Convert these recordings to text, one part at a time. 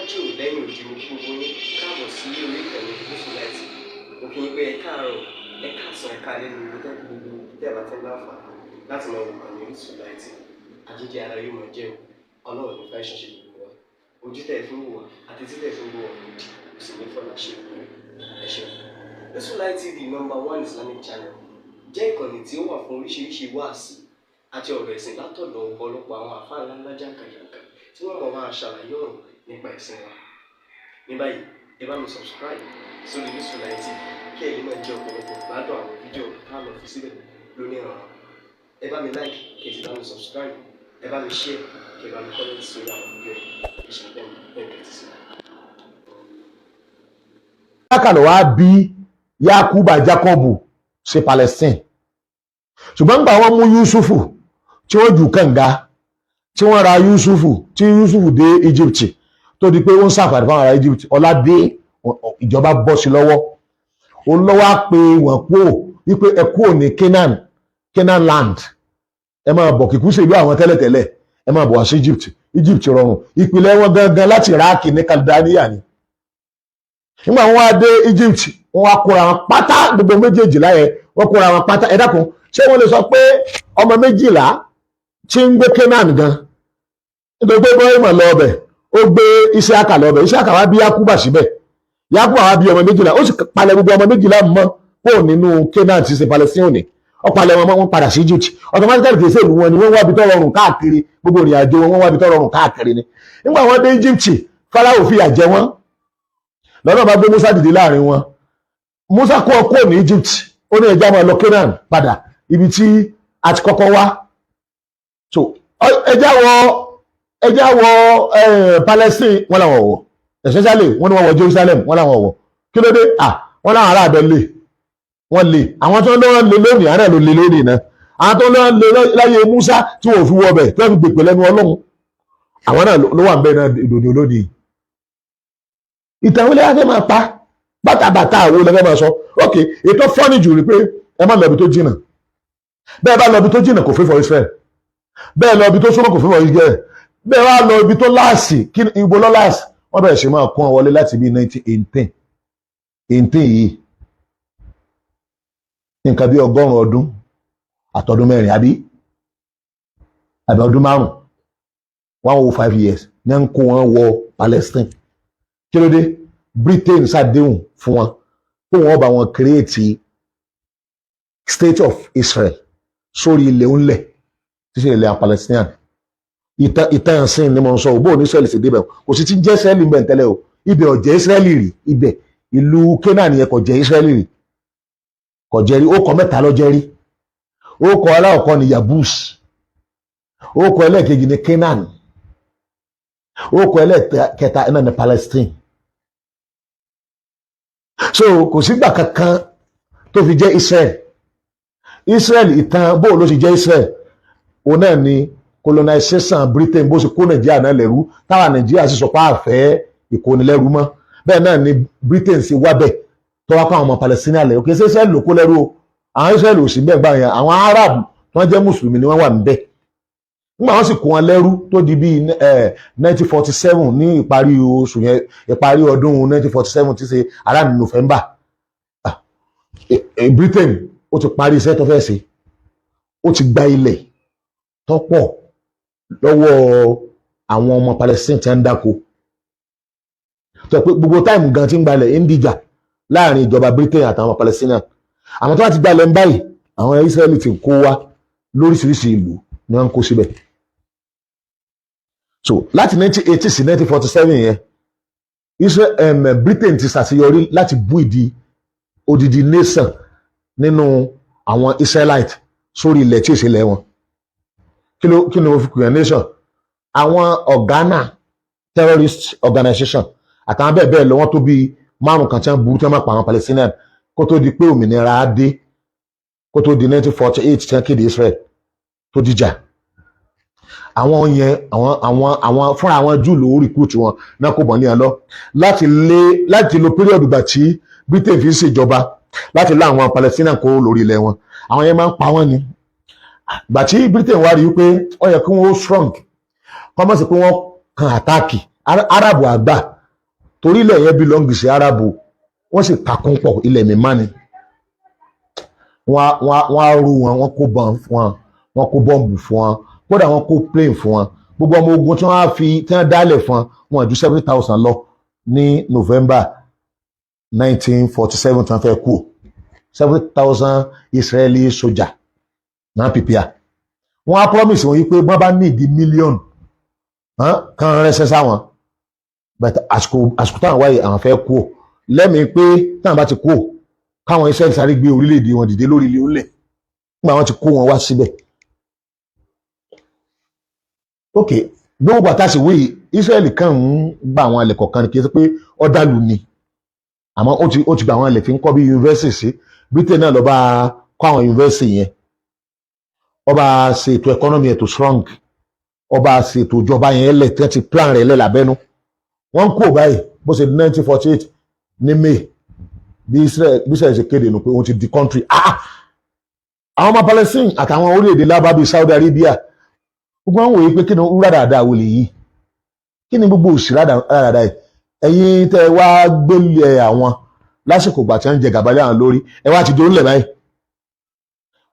Lájò lẹ́yìn òdi, mo kí gbogbo yín káàbọ̀ sí orí ìkànnì Gúúsùláìtì. Mo kí yín pé ẹ káàárọ̀, ẹ káàsán, ẹ káalẹ́ ní ibi tẹ́ gbogbo tẹ́ ẹ bá ti ń láǹfààní láti máa wò kàn ní Gúúsùláìtì. Àjíjẹ ara yóò máa jẹ́ o. Ọlọ́run ní fáìsàn ṣe gbogbo wa. Ojú tẹ́ ẹ fi ń wò wá àti tí tẹ́ ẹ fi ń wò wá lòdì kò sì ní fọlá ṣe ìwé. Ẹ ṣeun. Gúúsùláìtì TV, number one Islamic channel, jẹ́ ìkànnì tí ó wà fún oríṣiríṣi wáàsí àti ọ̀rọ̀ ẹ̀sìn látọ̀dọ̀ ọ̀pọ̀lọpọ̀ àwọn àfáà ńláńlá jàǹkànjàǹkàn tí wọ́n mọ̀ máa ṣàlàyé ọ̀rọ̀ nípa ẹ̀sìn wa. Ní báyìí, ẹ bá mi subscribe sórí Gúúsùláìtì TV kí ẹ̀yin náà jẹ́ ọ̀pọ̀lọpọ̀ gbádùn àwọn fídíò tá a lọ fi síbẹ̀ lónìí ọ̀rọ̀. Ẹ bá mi like, kí ẹ sì bá mi subscribe, ẹ bá mi share, kí ẹ bá mi comment sórí àwọn fídíò yìí. Ẹ ṣe bẹ́ẹ̀ bẹ́ẹ̀ tẹ́tí sí. Isaka ló wá bí Yakuba, Jacobu sí Palestine. Ṣùgbọ́n nígbà wọ́n mú Yusufu tí wọ́n jù kànga, tí wọ́n ra Yusufu, tí Yusufu dé Egypt, tó di pé ó ń sàfàdé fáwọn ará Egypt, ọlá dé, ìjọba bọ́ sí lọ́wọ́. Òun lọ́wọ́ á pe wọ́n kúò wípé ẹ kúò ní Canaan, Canaan land, ẹ máa bọ̀. Kíkú sí ìlú àwọn tẹ́lẹ̀tẹ́lẹ̀, ẹ máa bọ̀ wá sí Egypt. Egypt rọrùn. Ìpìlẹ̀ wọn gangan láti Iraq ní Caldania ni. Nígbà wọn wá dé Egypt, wọn wá kóra wọn pátá, gbogbo méjèèjìlá yẹn, wọn kóra wọn pátá. Ẹ dákun, ṣé wọn lè sọ pé ọmọ 12 tí ń gbé Canaan gan? Nítorí pé Ibrahim lọ ọbẹ̀, ó gbé Isiaka lọ ọbẹ̀, Isiaka wá bí Yakuba síbẹ̀, Yakuba wá bí ọmọ 12, ó sì palẹ̀ gbogbo ọmọ 12 mọ́ kó nínú Canaan tí ṣe Palestine òní. Ó palẹ̀ wọn mọ́, wọn padà sí Egypt automatically. Kìí ṣe ìlú wọn ni wọ́n wá ibi tó rọrùn káàkiri. Gbogbo ìrìn àjò wọn, wọ́n wá ibi tó rọrùn káàkiri ni. Nígbà wọn dé Egypt, Fáráò fìyà jẹ wọ́n. Lọ́nà bá gbé Musa dìde láàrin wọn. Musa kó ọkọ ní Egypt, ó ní ẹja máa lọ Canaan padà, ibi tí a ti kọ́kọ́ wá. So ẹja wọ Palestine, wọn làwọn wọ̀. Especially wọ́n ní wọ́n wọ Jerusalem, wọ́n làwọn wọ̀. Kí ló dé? Ah, wọ́n láwọn ará abẹ lè wọ́n lè. Àwọn tó ń lọ́wọ́ lè lónìí, àárẹ̀ ló lè lónìí náà. Àwọn tó ń lọ́wọ́ lè láyé Musa tí wọ́n fi wọ ọbẹ̀, tí wọ́n fi gbèpè lẹ́nu Ọlọ́run, àwọn náà ló wà ń bẹ́ẹ̀ náà ìdòdò lónìí. Ìtàn wọlé wá fẹ́ máa pa bàtàbàtà àwọn olè máa sọ. Ok, ètò fọ́nì jù rí pé ẹ má lọ ibi tó jìnnà. Bẹ́ẹ̀ bá lọ ibi tó jìnnà, kò fẹ́ for Israel. Bẹ́ẹ̀ lọ ibi tó súnmọ́, kò fẹ́ for Israel. Bẹ́ẹ̀ wá lọ ibi tó last, kí ibo lọ last? Wọ́n bẹ̀rẹ̀ sí máa kún ọ wọlé láti bí 1918 18 yìí, nǹkan bí 100 ọdún àtọdún 4 àbí ọdún 5, 105 years ní ń kó wọn wọ Palestine. Kí ló dé? Britain ṣàdéhùn fún wọn kó wọn bá wọn create State of Israel sórí ilẹ̀ ńlẹ̀ tí ṣe ilẹ̀ Palestinian. Ìtàn ìsìn ni mo ń sọ. Òbó ní Israel sì débẹ̀, kò sì ti jẹ́ Israel ń bẹ̀ tẹ́lẹ̀ o. Ibẹ̀ ò jẹ́ Israel rí. Ibẹ̀, ìlú Canaan yẹn, kò jẹ́ Israel rí, kò jẹ́ rí. Ó kọ mẹ́ta ló jẹ́ rí. Ó kọ aláwọ̀kọ́ ni Yabus, ó kọ ẹlẹ́ẹ̀kejì ni Canaan, ó kọ ẹlẹ́ẹ̀kẹta náà ni Palestine. So kò sígbà kankan tó fi jẹ́ Israel. Israel, ìtàn bóò ló ṣe jẹ́ Israel, òun náà ni colonization Britain, bó ṣe kó Nàìjíríà náà lẹ́rú, táwa Nàìjíríà sì sọ pé àfẹ́ ìkónilẹ́rú mọ́. Bẹ́ẹ̀ náà ni Britain ṣe wábẹ̀ tó wá kó àwọn ọmọ Palestine lẹ́rú. Kì í ṣe Israel ló kó lẹ́rú o. Àwọn Israel ò sí bẹ́ẹ̀ gbà yẹn. Àwọn Arab tó wọ́n jẹ́ mùsùlùmí ni wọ́n wà níbẹ̀ nígbà wọ́n sì kó wọn lẹ́rú, tó di bíi 1947, ní ìparí oṣù yẹn, ìparí ọdún 1947 tí ṣe around November. Britain ó ti parí iṣẹ́ tó fẹ́ ṣe. Ó ti gba ilẹ̀ tó pọ̀ lọ́wọ́ àwọn ọmọ Palestine tí wọ́n ń dáko, tó pé gbogbo time gan tí ń gbalẹ̀ ń dìjà láàrin ìjọba Britain àtàwọn Palestinian. Àwọn tó bá ti gbalẹ̀ ń báyìí, àwọn Israeli ti kó wá lóríṣiríṣi ìlú ni wọ́n ń kó síbẹ̀. So láti 1980 sí 1947 yẹn, Israel, Britain ti ṣàṣeyọrí láti bú ìdí odidi nation nínú àwọn Israelite sórí ilẹ̀ tí ò sí ilẹ̀ wọn. Kí ni mo fi pè é nation? Àwọn Haganah terrorist organization àtàwọn bẹ́ẹ̀ bẹ́ẹ̀ lọ, wọ́n tó bíi márùn kan tí wọ́n burú, tí wọ́n máa pa àwọn Palestinian kó tó di pé òmìnira á dé, kó tó di 1948 tí wọ́n kéde Israel tó dìjà. Àwọn yẹn, àwọn fúnra àwọn Júù ló recruit wọn náà, kò bọ̀ ní ẹ lọ láti lé, láti lo period ìgbà tí Britain fi ń ṣèjọba, láti lé àwọn Palestinian kó lórí ilẹ̀ wọn. Àwọn yẹn máa ń pa wọ́n ni. Gbà tí Britain wá rí i pé ó yẹ kí wọ́n strong, kọ́mọ̀ sí pé wọ́n kan attack Arabu àgbà. Torí ilẹ̀ yẹn belong sí Arabu, wọ́n sì takún pọ̀, ilẹ̀ mímá ni. Wọ́n á rú wọn, wọ́n kó bọ́ǹbù fún wọn, wọ́n kó bọ́ǹbù fún wọn, kódà wọ́n kó plane fún wọn. Gbogbo ọmọ ogun tí wọ́n á fi tí wọ́n dálẹ̀ fún wọn, wọn ju 70,000 lọ ní November 1947 tí wọ́n fẹ́ kú. 70,000 Israeli soldier náà prepare. Wọ́n á promise wọn yí pé wọ́n bá ní ìdí mílíọ̀nù kan rẹ́sẹ̀ sáwọn, but àsìkò táwọn wáyé, àwọn fẹ́ kú lẹ́mìí pé táwọn bá ti kú, káwọn Israẹli sáré gbé orílẹ̀-èdè wọn dìde lórí ilé onílẹ̀ nígbà wọn ti kó wọn wá síbẹ̀. Ok, gbogbo àtàṣe wí, Israẹli kàn ń gba àwọn ilẹ̀ kọ̀ọ̀kan, kì í ṣe pé ọ̀dàlù ni, àmọ́ ó ti gba àwọn ilẹ̀ tí ń kọ́ bí yunifásitì sí. Britain náà lọ bá kọ́ àwọn yunifásitì yẹn, ó bá ṣe ètò economy ètò strong, ó bá ṣe ètò ìjọba yẹn lẹ̀ tí wọ́n ti plan rẹ̀ lẹ̀ lábẹ́nú. Wọ́n kó báyìí bó ṣe 1948 ní May, bí Israel ṣe kéde nù pé òun ti di country. Ah, àwọn ọmọ Palestine àtàwọn orílẹ̀-èdè lábá bíi Saudi Arabia, gbogbo àwọn wòye pé kí ni rádàdà wò lè yìí, kí ni gbogbo òsì rádàdà yìí? Ẹ̀yin tẹ́ ẹ wá gbélé àwọn lásìkò ìgbà tí wọ́n ń jẹ gàba lé àwọn lórí, ẹ wá ti dòun lẹ̀ báyìí.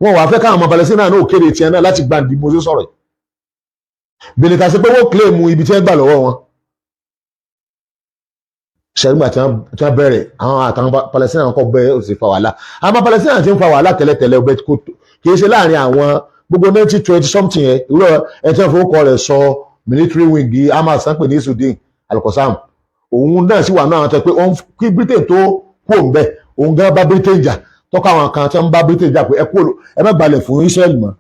Wọn wàá fẹ́ káwọn ọmọ Palestine náà kéde tiẹ̀ náà láti gbàǹdì mo ṣe sọ̀rọ̀ yìí bèlè tà sí pé wọ́n claim ibi tí wọ́n gbà lọ́wọ́ wọn. Ṣẹ́gbà tí wọ́n bẹ̀rẹ̀, àwọn àtàwọn Palestine kọ́ bẹ́ẹ̀ ó sì fa wàhálà. Àwọn Palestine ti ń fa wàhálà tẹ́lẹ̀tẹ́lẹ̀ ọbẹ̀, kì í ṣe láàrin àwọn gbogbo 1920 something yẹn. Ìwúrọ̀ ẹ̀ tí wọ́n fowó kọ rẹ̀ sọ military wing Hamas ń pè ní Izzuddin Al-Qassam, òun náà sì wà náà tó pé kí Britain tó kú òun bẹ́ẹ̀, òun gan bá Britain jà, tọ́ka àwọn kan tí wọ́n bá Britain jà pé ẹ kú, ẹ má gbalẹ̀ fún Israel mọ́.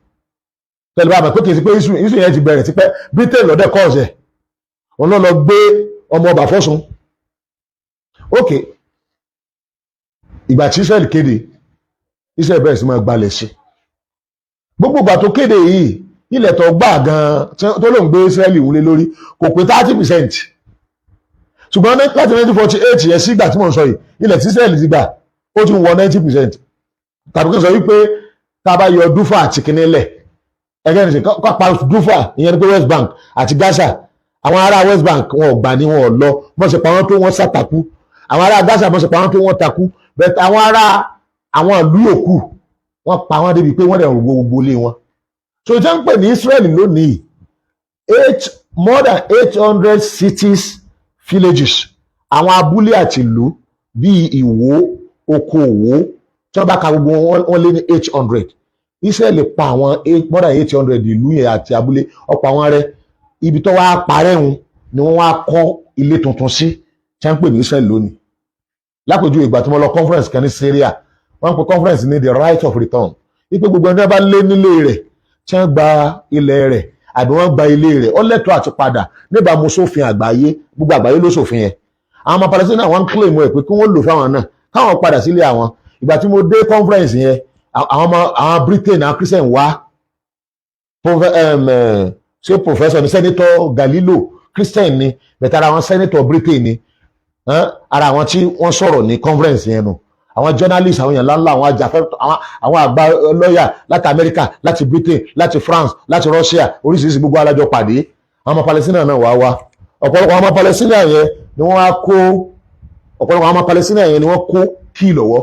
Tẹ́lẹ̀ bá mọ̀ pé kì í ṣe pé issue yẹn ti bẹ̀rẹ̀ tipẹ́, Britain lọ́dẹ̀ kọ́ọ̀sẹ̀ òun náà lọ gbé ọmọ ọba fọ́sùn. Ok, ìgbà tí Israel kéde, Israel bẹ̀rẹ̀ sí máa gbalẹ̀ sí. Gbogbo ìgbà tó kéde yìí, ilẹ̀ tó gbà gan tó ló ń gbé Israel wúlé lórí kò pé 30%. Ṣùgbọ́n láti 1948 yẹn sí ìgbà tí mò ń sọ yìí, ilẹ̀ tí Israel ti gbà, ó ti wọ 90%. Tàbí kí n sọ wípé tá a bá yọ Dúfà àti kinní lẹ̀ ẹgẹ́ ní sè kápá Dúfà, ìyẹn ni pé West Bank àti Gaza, àwọn ará West Bank wọn ò gbà ní wọn ò lọ, wọ́n ṣe pa wọ́n tó, wọ́n sàtàkú. Àwọn ará Gaza, wọ́n ṣe pa wọ́n tó, wọ́n takú. Bẹ́ẹ̀ àwọn ará àwọn ìlú yòókù, wọ́n pa wọ́n débi pé wọ́n dẹ̀ rò gbogbo ilé wọn. So ìjọ ń pè ní Israel lónìí, eight more than 800 cities, villages, àwọn abúlé àti ìlú bíi Ìwó, oko Òwò, tí wọ́n bá ka gbogbo wọn, wọ́n lé ní 800. Israel pa àwọn more than 800 ìlú yẹn àti abúlé, ọ̀pọ̀ àwọn rẹ̀. Ibi tó wá parẹ́ hun ni wọ́n wá kọ́ ilé tuntun sí tí wọ́n ń pè ní Israel lónìí. Lápèjúwe, ìgbà tí mo lọ conference kan ní Syria, wọ́n ń pe conference ní the right of return, wípé gbogbo ẹni wọ́n bá lé nílé rẹ̀, tí wọ́n gba ilẹ̀ rẹ̀ àbí wọ́n gba ilé rẹ̀, ó lẹ́tọ̀ọ́ àti padà níbàámu sófin àgbáyé. Gbogbo àgbáyé ló sófin yẹn. Àwọn ọmọ Palestine náà, wọ́n ń claim ẹ̀ pé kí wọ́n lò fáwọn náà, káwọn padà sílé àwọn. Ìgbà tí mo dé conference yẹn, àwọn ọmọ àwọn Britain, àwọn Christian wá, ṣé professor ni, Senator Galileo, Christian ni, bẹ̀tẹ̀ ara àwọn senator Britain ni, ara àwọn tí wọ́n sọ̀rọ̀ ní conference yẹn nù. Àwọn journalist, àwọn èèyàn ńláńlá, àwọn ajàfẹ́, àwọn àgbà lọ́ọ̀yà láti America, láti Britain, láti France, láti Russia, oríṣiríṣi, gbogbo alájọ pàdé. Àwọn ọmọ Palestine náà wá wá. Ọ̀pọ̀lọpọ̀ àwọn ọmọ Palestine yẹn ni wọ́n wá kó, ọ̀pọ̀lọpọ̀ àwọn ọmọ Palestine yẹn ni wọ́n kó kí lọ́wọ́.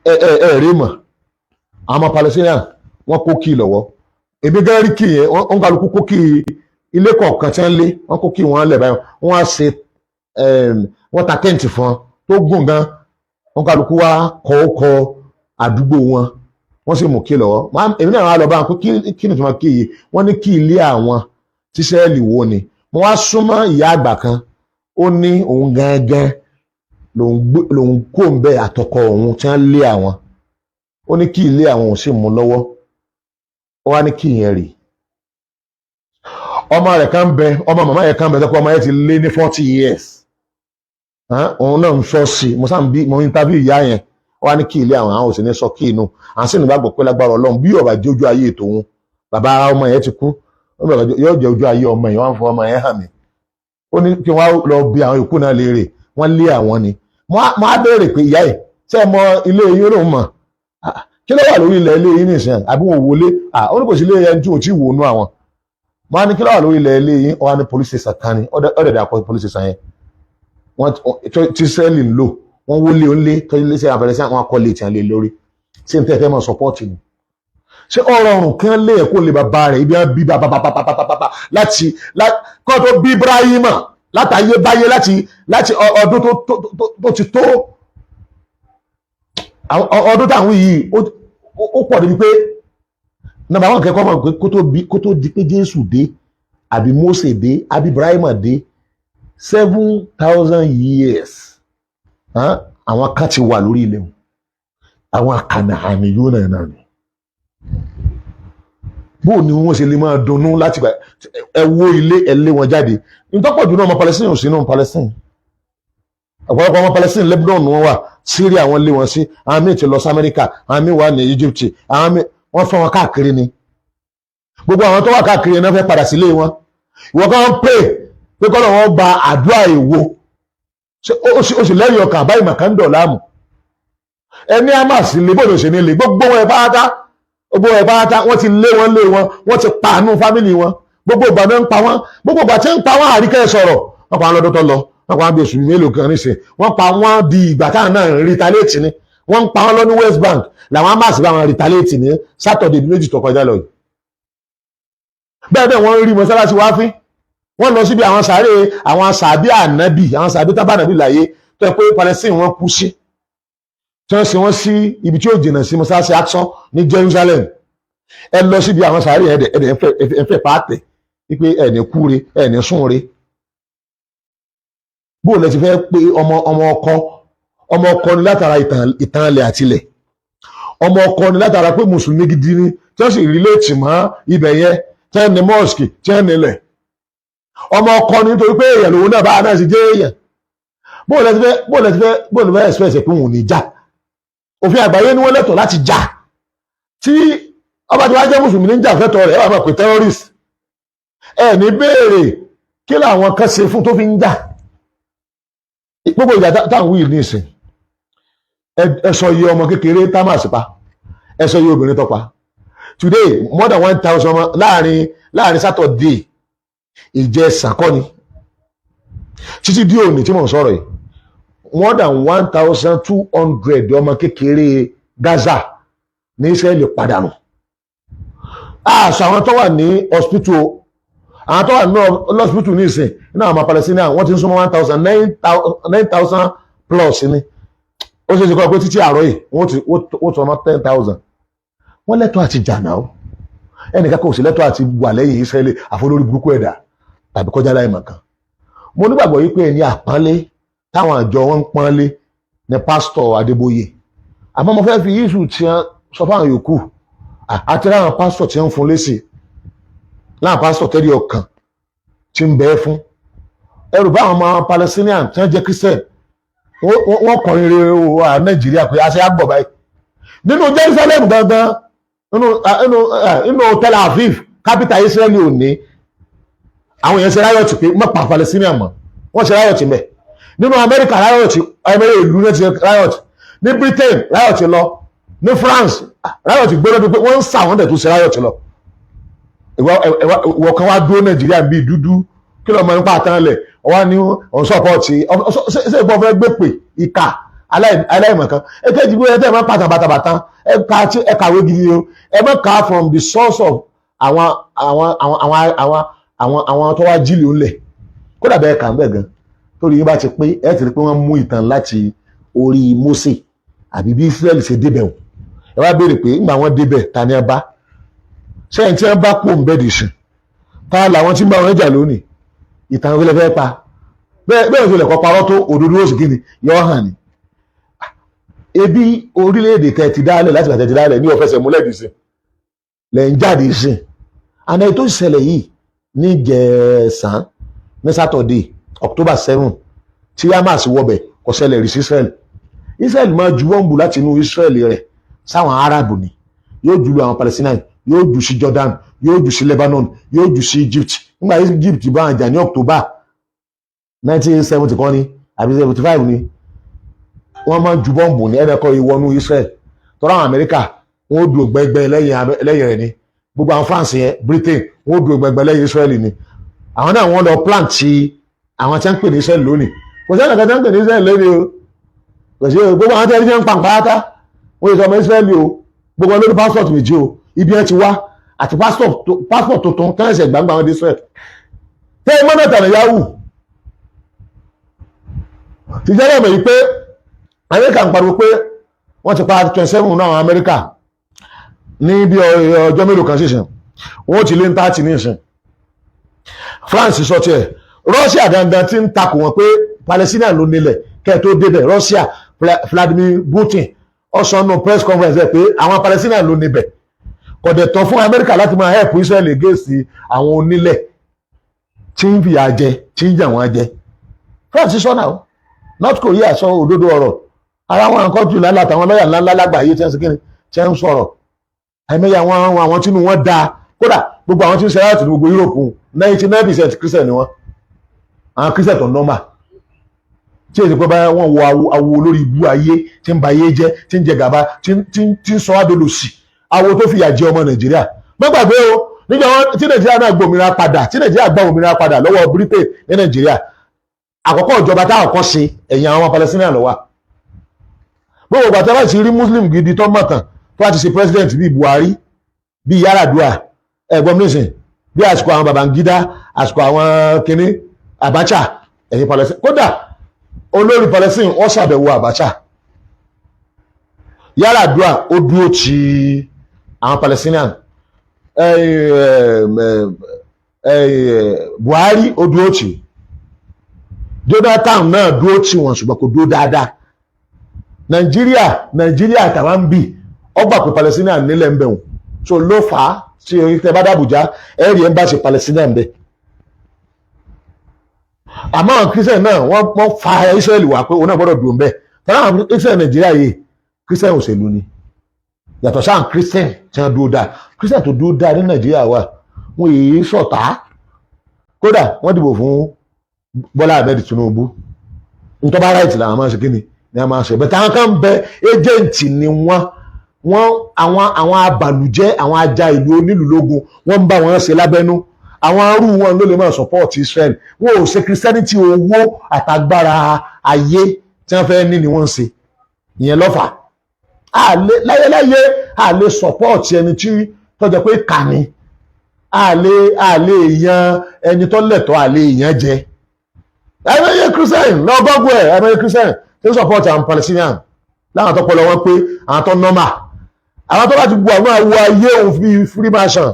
Ẹ ẹ ẹ rí mọ̀, àwọn ọmọ Palestine wọ́n kó kí lọ́wọ́. Èmi gẹ́gẹ́ rí kí yẹn, wọ́n kálukú kó kí ilé kọ̀ọ̀kan tí wọ́n lé, wọ́n kó kí wọ́n lẹ̀ báyìí. Wọ́n á ṣe, wọ́n ta tent fún wọn tó gùn gan. Wọ́n kálukú wá kọ́ kọ́ àdúgbò wọn, wọ́n sì mú kí lọ́wọ́. Èmi náà wá lọ bá wọn pé kí ni tí wọ́n kí yìí? Wọ́n ní kí ilé àwọn tíṣẹ́ẹ̀lì wo ni. Mo wá súnmọ́ ìyá àgbà kan, ó ní òun gangan lòun kó ń bẹ àtọkọ òun tí wọ́n lé àwọn. Ó ní kí ilé àwọn òun sì mú lọ́wọ́. Ó wá ní kí ìyẹn rè. Ọmọ rẹ̀ kan bẹ, ọmọ màmá yẹn kan bẹ tó pé ọmọ yẹn ti lé ní 40 years, òun náà ń sọ sí. Mo sáà ń bí mo interview ìyá yẹn, ó wá ní kí ilé àwọn, àwọn ò sì ní sọ kí inú àwọn sì ní gbàgbọ́ pé lágbára Ọlọ́run, bí ọ̀bà jẹ́ ojú ayé tòun, bàbá ọmọ yẹn ti kú, yóò jẹ́ ojú ayé ọmọ yẹn. Wọ́n fọ ọmọ yẹn hàn mí. Ó ní kí wọ́n lọ bí àwọn ìkú náà léèrè, wọ́n lé àwọn ni. Mo á béèrè pé ìyá yìí, ṣé ẹ mọ ilé yín? Ó lóun mọ̀. Kí ló wà lórí ilẹ̀ ilé yín nìsín? Àbí wọn ò wọlé? Ó ní kò sí ilé yẹn tí ò tí wò nú àwọn. Mo á ní kí ló wà lórí ilẹ̀ ilé yín? Ó wá ní police station kan ni. Ọ̀dẹ̀dẹ̀ àkọ́ police station yẹn. Wọ́n tí Israeli ń lò, wọ́n wọlé onílé tọ́jú lé sí Palestine, wọ́n kọ́ lè tìǹ lé lórí. Ṣé n tẹ́ fẹ́ mọ̀ support ni? Ṣé ọ̀rọ̀ ọ̀rùn kí wọ́n lé ẹ̀kọ́ lè bàbá rẹ̀ ibi wọn bí bàbá bàbá bàbá bàbá láti kọ́ tó bí Ibrahima látàyé báyé láti ọdún tó ti tó ọdún táwọn yìí, ó pọ̀ débi pé number one kẹ́kọ̀ọ́ mọ̀ pé kó tó di pé Jésù dé àbí Mósè dé àbí Ibrahima dé, 7,000 years, àwọn kan ti wà lórí ilẹ̀ wọn, àwọn Kànáánì yóò náà náà ni. Bó ni wọ́n ṣe lè máa dunnú láti gbà ẹ wó ilé ẹ lé wọn jáde? Ntọ́pọ̀ jù náà, ọmọ Palestine ò sí nínú Palestine. Ọ̀pọ̀lọpọ̀ ọmọ Palestine, Lebanon wọn wà, Syria wọn lé wọn sí, àwọn míì ti lọ sí Amẹ́ríkà, àwọn míì wà ní Egypt, àwọn míì wọ́n fọ́n wọn káàkiri ni. Gbogbo àwọn tó wà káàkiri náà fẹ́ padà sílé wọn. Ìwọ kan ń pè pé kọ́ lọ́wọ́ gba àdúrà èwo? Ó sì lẹ́yìn ọkàn àbáyé màkà ń dọ̀ láàmú. Ẹni Hamas lè bó ló ṣe ní lè gbogbo wọn ẹ̀ pátá, gbogbo ẹ̀ pátá wọ́n ti lé wọn lé wọn, wọ́n ti pa àánú family wọn. Gbogbo ìgbà náà ń pa wọ́n, gbogbo ìgbà tí ń pa wọ́n, àríkẹ́ sọ̀rọ̀. Wọ́n pa wọ́n lọ́dún tó lọ, wọ́n pa wọ́n bí oṣù mélòó kan nísìn, wọ́n pa wọ́n di ìgbà táwọn náà ń retaliate ni. Wọ́n ń pa wọ́n lọ ní West Bank làwọn Hamas bá wọn retaliate ní Saturday 2 tó kọjá lọ yìí. Bẹ́ẹ̀ bẹ́ẹ̀ wọ́n rí mọ́sálásí wá fín, wọ́n lọ síbi àwọn sàárè àwọn sàbí ànábì, àwọn sàbí tábà ànábì láyé tó yẹ pé Palestine wọ́n kú sí, tí wọ́n sin wọ́n sí ibi tí ó jìnnà sí mọ́sálásí Aqsa ní Jerusalem. Ẹ lọ síbi àwọn sàárè, ẹ̀dẹ̀ ẹ̀dẹ̀ ẹ̀fẹ̀ pààtẹ̀ wípé ẹ̀ní kúre, ẹ̀ní súnre. Bóò lẹ ti fẹ́ pé ọmọ ọkọ, ọmọ ọkọ ni látara ìtàn ilẹ̀ àtilẹ̀, ọmọ ọkọ ni látara pé mùsùlùmí gidi ni, tí wọ́n sì relate mọ́ ibẹ̀ yẹn, tí wọ́n ní mosque, tí wọ́n nílẹ̀. Ọmọ ọkọ ni nítorí pé èèyàn lòun náà bá náà sì jẹ́ èèyàn. Bóò lẹ ti fẹ́ bóò lẹ ti fẹ́ bóò lẹ fẹ́ express pé òun ò ní jà? Òfin àgbáyé ni wọ́n lẹ́tọ̀ọ́ láti jà. Tí ọba tí wàá jẹ́ mùsùlùmí ní jà fẹ́tọ̀ rẹ̀, ẹ wà máa pè terrorist. Ẹ ní béèrè kí làwọn kan ṣe fún tó fi ń jà. Gbogbo ìjà táwọn wíì ní ìsìn, ẹ sọ iye ọmọ kékeré támàsì pa, ẹ sọ iye obìnrin tó pa. Today, more than 1,000 ọmọ láàrin Saturday ìjẹsàn kọ́ni títí di òní tí mò ń sọ̀rọ̀ yìí, more than 1,200 ọmọ kékeré Gaza ní Israeli padànù. Àṣà àwọn tó wà ní hospital, àwọn tó wà ní hospital ní ìsìn ní àwọn Palestinian, wọ́n ti ń súnmọ́ 1,000, 9,000 plus ni. Ó ṣe é ṣe kọ́ pé títí àárọ̀ yìí wọ́n ti wọ́n ti ọmọ 10,000. Wọ́n lẹ́tọ̀ọ́ àti jà náà. Ẹnìkan kò sí lẹ́tọ̀ọ́ àti wà lẹ́yìn Israeli àfọlórí burúkú ẹ̀dá tàbí kọjá láì mọ̀kan. Mo nígbàgbọ́ yìí pé ẹni àpọ́nlé táwọn àjọ wọn ń pọ́nlé ní Pásítọ̀ Adébóyè, àmọ́ mo fẹ́ fi yíṣù tí wọ́n sọ fáwọn yòókù àti láwọn pásítọ̀ tí wọ́n ń fún lésì, láwọn pásítọ̀ tẹ́lẹ̀ ọkàn tí ń bẹ́ẹ̀ fún ẹrù bá àwọn ọmọ Palestinian tí wọ́n jẹ́ Christian. Wọ́n kọrin rere wà Nàìjíríà pé a ṣe àgbọ̀ báyìí nínú Jerusalem gangan, nínú Tel Aviv, capital Israeli òní. Àwọn èèyàn ṣe riot pé má pa Palestinian mọ́. Wọ́n ṣe riot mẹ́ nínú Amẹ́ríkà, riot ẹ̀mẹ́rẹ́ ìlú náà ti riot ní Britain, riot lọ ní France, riot gbọ́dọ̀ bí pé wọ́n ń sà wọ́n dẹ̀ tún ṣe riot lọ. Ìwọ kan wá dúró Nàìjíríà bíi dúdú, kí ló mọ nípa àtànlẹ̀ ọwọ́ ní ọ̀n support? Ṣé ìbọn fẹ́ gbé pè ìkà aláìmọ̀kan? Èkejì, bí ẹ tẹ́ ẹ máa pàtàkì bàtàbàtà, ẹ kàwé gidi o. Ẹ má kà from the source of àwọn àwọn àwọn àwọn àwọn àwọn àwọn tó wá jílì ńlẹ̀. Kódà bẹ́ẹ̀ kà ń bẹ̀ gan, torí yín bá ti pé ẹ ti rí pé wọ́n mú ìtàn láti orí Mósè àbí bí Israẹli ṣe débẹ̀ o. Ẹ wá béèrè pé ńgbà wọ́n débẹ̀, ta ni ẹ bá sẹ́yìn tí wọ́n bá pò ń bẹ́ẹ̀ dì sùn? Ta làwọn tí ń bá wọn jà lónìí? Ìtàn ìwé fẹ́ pa bẹ́ẹ̀ bẹ́ẹ̀ tó lè kọ́ parọ́ tó òdodo ó sì kí ni yọ hàn ní. Ebi orílẹ̀-èdè tẹ́ ti dálẹ̀ láti bàtẹ́ ti dálẹ̀ ní ọ̀fẹ́sẹ̀ múlẹ̀ dì sí lẹ̀ ń jáde sí. Àná ètò ìṣẹ̀lẹ̀ yìí ní jẹ̀ẹ́sán ní Saturday, October 7, tí Hamas wọbẹ̀, kò ṣẹlẹ̀ rí sí Israel. Israel máa ju bọ́ǹbù láti inú Israel rẹ̀ sáwọn Arab ni. Yóò jù lu àwọn Palestinian, yóò jù sí Jordan, yóò jù sí Lebanon, yóò jù sí Egypt. Nígbà Egypt bá wọn jà ní October 1970 kọ́ ni àbí 75 ni, wọ́n máa ń ju bọ́ǹbù ní ẹnìkan ìwọnú Israel tọ́lá. Àwọn Amẹ́ríkà, wọ́n ó dúró gbẹngbẹ lẹ́yìn rẹ̀ ni. Gbogbo àwọn France yẹn, Britain, wọ́n ó dúró gbẹngbẹ lẹ́yìn Israel ni. Àwọn náà wọ́n lọ plant àwọn tí wọ́n ń pè ní Israel lónìí. Kò sẹ́nì kan tó ń pè ní Israel lónìí o. Kò sí o. Gbogbo àwọn tẹ́lẹ̀ tí ń pa pátá wọ́n yóò sọ ọmọ Israel o. Gbogbo olórí passport méjì o, ibi ẹ ti wá àti passport tuntun tẹ́lẹ̀sẹ̀ gbangba wọn dé Israel. Tẹ́ ẹ mọ́ Netanyahu ti jẹ́ lọ́mọ yìí pé Amẹ́ríkà ń pariwo pé wọ́n ti pa 27 náà àwọn Amẹ́ríkà ní bí ọjọ́ mélòó kan sísìn, wọ́n ti lé ní 30 ní ìsìn. France sọ tiẹ̀, Russia gangan ti ń takò wọ́n pé Palestine ló nílẹ̀ kẹ́ ẹ̀ tó débẹ̀. Russia, Vladimir Putin, ó sọ nínú press conference ẹ̀ pé àwọn Palestine ló níbẹ̀. Kò dẹ̀ tọ́ fún Amẹ́ríkà láti máa help Israel against àwọn onílẹ̀ tí ń fìyà jẹ, tí ń jà wọ́n jẹ. France sọ náà. North Korea sọ òdodo ọ̀rọ̀ ara wọn. Àkọ́tù ńlá àtàwọn lọ́yà ńláńlá lágbàáyé tí wọ́n ń ṣe tí wọ́n ń sọ̀rọ̀ àìmọye àwọn tínú wọn dáa. Kódà gbogbo àwọn tí ń ṣe láti gbogbo Europe, 99% Christian ni wọ́n. Àwọn Christian tó normal, tí èsì pé báyà wọ́n wọ awo olórí ibú ayé tí ń ba ayé jẹ́, tí ń jẹ gàba, tí ń sọ adolòsì, awo tó fìyà jẹ ọmọ Nàìjíríà. Má gbàgbé o, níjọ́ wọn tí Nàìjíríà náà gbòmìnira padà, tí Nàìjíríà gbà òmìnira padà lọ́wọ́ Britain ní Nàìjíríà, àkọ́kọ́ ìjọba táwọn kọ́ ṣe, ẹ̀yìn àwọn Palestinian ló wà. Gbogbo ìgbà tí wọ́n ti rí Muslim gidi tó mọ̀tàn tó wá ti ṣe president bíi Buhari, bíi Yar'Adua, ẹ̀gbọ́n nísìn, bí àsìkò àwọn Babangida, àsìkò àwọn kínní Abacha, ẹ̀yìn Palestine. Kódà olórí Palestine, wọ́n ṣàbẹ̀wò Abacha. Yar'Adua, ó dúró ti àwọn Palestinian. Buhari, ó dúró tì. Jonathan náà dúró tì wọ́n, ṣùgbọ́n kò dúró dáadáa. Nàìjíríà tàwa ń bì ọgbà pé Palestinian nílẹ̀ ń bẹ̀wọ̀n, so ló fà á tí tẹ bá dàbújá, ẹ̀rí embassy Palestinian bẹ́ẹ̀. Àmọ́ àwọn Christian náà, wọ́n fa Israel wá pé òun náà gbọ́dọ̀ dùn bẹ́ẹ̀. Tọ́lá àwọn Christian Nàìjíríà yìí, Christian òṣèlú ni, yàtọ̀ sáà Christian tí wọ́n dúró dáa. Christian tó dúró dáa ní Nàìjíríà wà, wọ́n yìí sọ̀tá. Kódà wọ́n dìbò fún Bọ́lá Ahmed Tinubu. Ntọ́ba right làwọn máa ń ṣe, kí ni ni a máa ṣe bẹ́ẹ̀. Táwọn kan bẹ, agent ni wọ́n. Wọ́n àwọn abàlùjẹ́, àwọn ajá ìlú onílùú lógun, wọ́n ń bá wọn ṣe lábẹ́nú. Àwọn arú wọn ló lè máa support Israel. Wọn ò ṣe Christianity. Owó àtagbára ayé tí wọ́n fẹ́ ní ni wọ́n ń ṣe. Ìyẹn lọ́fà láyéláyé a lè support ẹni tí tó jẹ́ pé kà ní a lè yan ẹni tó lẹ̀tọ́, a lè yan jẹ. Ẹ̀mẹ́yẹ Christian lọ gọ́gùn ẹ̀, ẹ̀mẹ́yẹ Christian tí ń support àwọn Palestinian láwọn tó pọlọ wọn pé, àwọn tó normal, àwọn tó bá ti bu àwọn àwọ ayé òun fi Freemason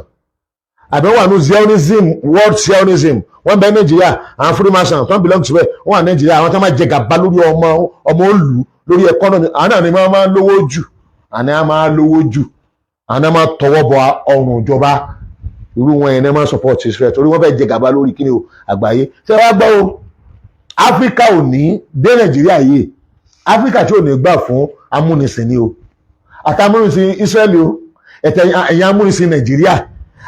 àbí wọ́n wà ní Zionism, World Zionism. Wọ́n bẹ Nàìjíríà, àwọn Freemason tó ń belong to bẹ́ẹ̀, wọ́n wà Nàìjíríà. Àwọn tó máa jẹ gàba lórí ọmọ ọmọ òlù, lórí economy, àwọn náà ni wọ́n máa ń lówó jù, àní á máa lówó jù, àwọn náà máa tọwọ́ bọ ọrùn ìjọba. Irú wọn yẹn náà máa support Israel torí wọ́n fẹ́ jẹ gàba lórí kíni o, àgbáyé. Ṣé wàá gbọ́ o, Áfíríkà ò ní dé Nàìjíríà yìí. Áfíríkà tí ò ní gbà fún amúnisìn ni o, àtàmúnisìn Israel o, ẹ̀yìn amúnisìn Nàìjíríà,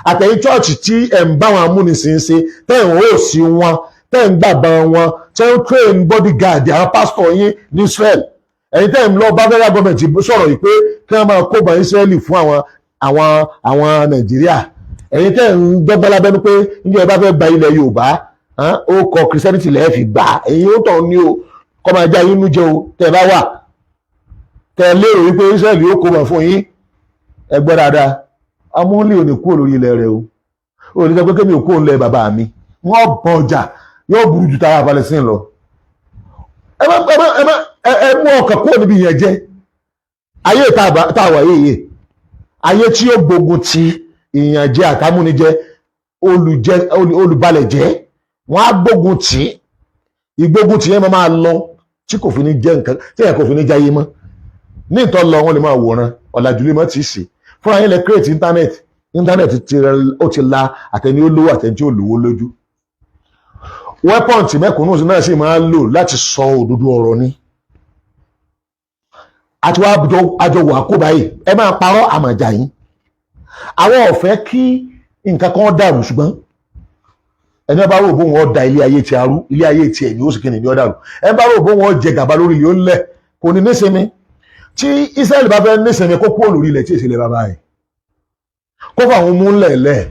àtẹ̀yìn church tí ẹ̀ ń bá wọn amúnisìn ṣe, tẹ́ ẹ̀ ń hó sí wọn, tẹ́ ẹ̀ ń gbàgbọ́ wọn, tẹ́ ń train bodyguard àwọn pásítọ̀ yín ní Israel, ẹ̀yin tẹ́ ẹ̀ ń lọ bá federal government sọ̀rọ̀ yìí pé kí wọ́n máa kó bá Israel fún àwọn Nàìjíríà, ẹ̀yin tẹ́ ẹ̀ ń dọ́gba lábẹ́nu pé níjẹ́ ẹ bá fẹ́ gba ilẹ̀ Yorùbá, ó kọ Christianity lẹ́ẹ̀ fi gbà, ẹ̀yin ó tọ̀ ní o kọ́ máa já yín nú jẹ o. Tẹ́ ẹ bá wà tẹ́ ẹ lérò wípé Israel yóò kó wọn fún yín, ẹ gbọ́ dáadáa, amúlẹ̀ ò ní kúrò lórí ilẹ̀ rẹ o. Ò ní sọ pé kémi ò kúrò nílẹ̀ bàbá mi. Wọ́n bọ̀ ọjà yóò burú ju tara Palestine lọ. Ẹ má ẹ má ẹ má ẹ mú ọkàn kúrò níbi ìyẹn jẹ. Ayé tá a wà yìí, ayé tí ó gbógun ti ìyànjẹ àtàmúnijẹ, olùjẹ, olùbalẹ̀jẹ́, wọ́n á gbógun tì í. Ìgbógun tì yẹn máa lọ tí kò fi ní jẹ́ nǹkan tí yẹn kò fi ní jáyé mọ́ ní ìtọ́ lọ. Wọ́n lè máa wòran ọ̀làjú lè má ti ṣe fúnra yín. Lẹ create internet. Internet ti ó ti la àtẹni ó lówó, àtẹni tí ó lówó lójú. Weapon tí mẹ́kúnnù náà sì máa ń lò láti sọ òdodo ọ̀rọ̀ ni àti wàá àjọ wà kó báyìí. Ẹ máa parọ́ àmàjà yín. Àwọn ò fẹ́ kí nǹkan kan dàrú, ṣùgbọ́n ẹni bá rò bóun ọ̀dà ilé ayé ti arú, ilé ayé ti ẹ̀ ní ó sì kíni ní ó dàrú. Ẹni bá rò bóun ó jẹ gàba lórí ilé ó lẹ̀, kò ní nísinmi. Tí Israẹli bá fẹ́ nísinmi, kó kúrò lórí ilẹ̀ tí èsì ilẹ̀ bàbá rẹ̀, kó fà àwọn mú ńlẹ̀ lẹ̀.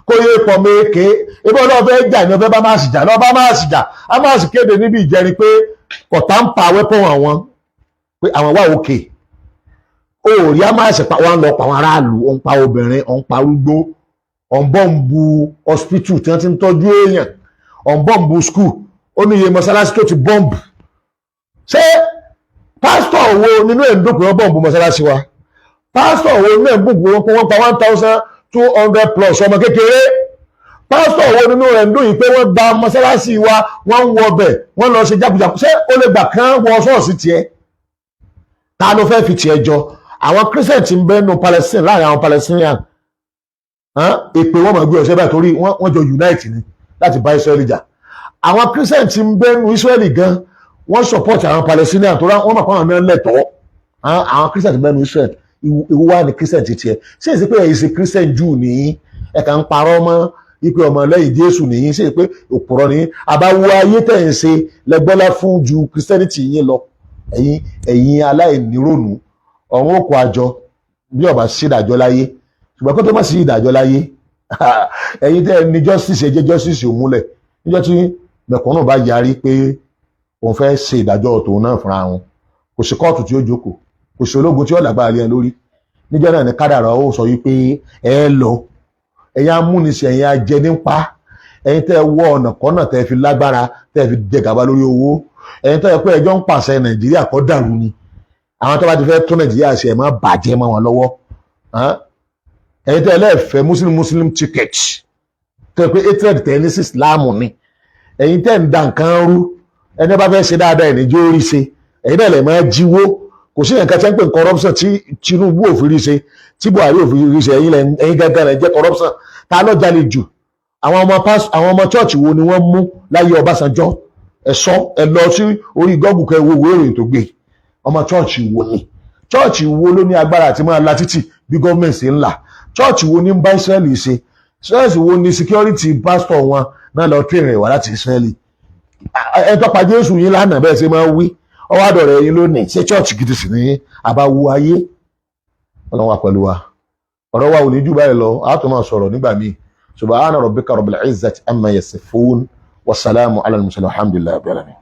Kó yé pọ̀ méke. Ebi ọlọ́ọ̀ fẹ́ jà ní ọfẹ́ bá máa sì jà lọ́ọ́ bá máa sì jà. Á máa sì kéde níbi ìjẹrin pé kọ̀tà ń pa weapon àwọn, pé àwọn wà òkè. Ó rí á máa sì pa wọn lọ pa àwọn aráàlú, ó ń pa obìnrin, ó ń pa arúgbó, ó ń bomb hospital tí wọ́n ti ń tọ́jú èèyàn, ó ń bomb school, ó ní iye mọ́sálásí tó ti bomb. Ṣé pásítọ̀ wo nínú ẹ̀ ń dùn pé wọ́n bomb mọ́sálásí wa? Pásítọ̀ wo nínú ẹ̀ ń dùn pé wọ́n pa 1,200 plus ọmọ kékeré? Pásítọ̀ wo nínú ẹ̀ ń dùn yìí pé wọ́n gba mọ́sálásí wa, wọ́n ń wọ ọbẹ̀, wọ́n lọ ṣe jákujàku? Ṣé ó lè gbà kán wọ ṣọ́ọ̀ṣì tiẹ̀? Ta ló fẹ́ fi tiẹ̀ jọ? Àwọn Christian ti ń bẹ nù Palestine, láàrin àwọn Palestinian, èpè wọn máa gbé ọ̀sẹ̀ báyìí torí wọ́n jọ unite ni láti bá Israeli jà. Àwọn Christian ti ń bẹ nù Israeli gan, wọ́n support àwọn Palestinian torí wọ́n mọ̀ pé àwọn náà lẹ́tọ̀ọ́. Àwọn Christian ti ń bẹ nù Israel, ìwú wa ni Christian ti tiẹ̀ ṣé èsì pé ẹ̀yin ṣe Christian Jew nìyí, ẹ̀ kàn ń parọ́ mọ́ ipe ọmọ lẹ́yìn Jésù nìyí, ṣe pé òpùrọ̀ nìyí? Àbáwo ayé tẹ̀ ń ṣe lẹ́gbọ́lá fún ju Christianity yín lọ. Ẹ̀yin aláìnírònú, ọ̀run òkú àjọ bí ọba sí ìdájọ́ láyé. Ṣùgbọ́n kó tó má sí ìdájọ́ láyé, ẹ̀yin tẹ́ ẹ ní justice, ẹ jẹ́ justice ò múlẹ̀. Níjọ́ tí mẹ̀kúnnù bá yarí pé òun fẹ́ ṣe ìdájọ́ tòun náà fúnra wọn, kò sí kóòtù tí ó jókòó, kò sí ológun tí ó lágbára lé ẹ lórí. Níjọ́ náà ní kádàrá ó sọ wípé ẹ lọ. Ẹ̀yin amúnisìn, ẹ̀yin ajẹnípa, ẹ̀yin tẹ́ ẹ wọ ọ̀nà kọ́nà tẹ́ ẹ fi lágbára, tẹ́ ẹ fi jẹ gàba lórí owó, ẹ̀yin tẹ́ ẹ pé ẹjọ́ ń pàṣẹ Nàìjíríà kó dàrú ni. Àwọn tó bá ti fẹ́ tún Nàìjíríà ṣe, ẹ̀ má bàjẹ́ mọ́ wọn lọ́wọ́. Ẹ̀yin tẹ́ ẹ lẹ́ẹ̀fẹ́ Muslim Muslim ticket, tẹ́ ẹ pé hatred tẹ́ ẹ ní sí Islam ni. Ẹ̀yin tẹ́ ẹ ń da nǹkan rú, ẹni bá fẹ́ ṣe dáadáa, ẹ̀ ní jó rí ṣe. Ẹ̀yin náà lè máa jíwó. Kò sí nǹkan tí wọ́n ń pè ní corruption tí Tinubu ò fi rí ṣe, tí Buhari ò fi rí ṣe. Ẹ̀yin gángan lẹ jẹ́ corruption. Ta ló jalè jù? Àwọn ọmọ church wo ni wọ́n mú láyé Ọbásanjọ́? Ẹ sọ, ẹ lọ sí orí Google kẹ́ wo ìwé ìròyìn tó gbé. Ọmọ church wo ni? Church wo ló ní agbára àti máa la títì bí gọ́ọ̀mẹ̀ntì ṣe ń là? Church wo ní ń bá Israẹli ṣe? Church wo ní security pastor wọn náà lọ train rẹ̀ wá láti Israẹli? Ẹ tọ́pa Jésù yín lánàá, bẹ́ẹ̀ ṣe máa ń wí, ọwọ́ àdọ̀rẹ̀ yín lónìí. Ṣé church gidi sì ní àbáwo ayé? Ọlọ́run wà pẹ̀lú wa. Ọ̀rọ̀ wa ò ní jù báyìí lọ, a tún máa sọ̀rọ̀ nígbà míì. Subhana rabbika rabbil izzati amma yasifun, wasalaamu ala al-mursalin, alhamdulillahi rabbil alamin.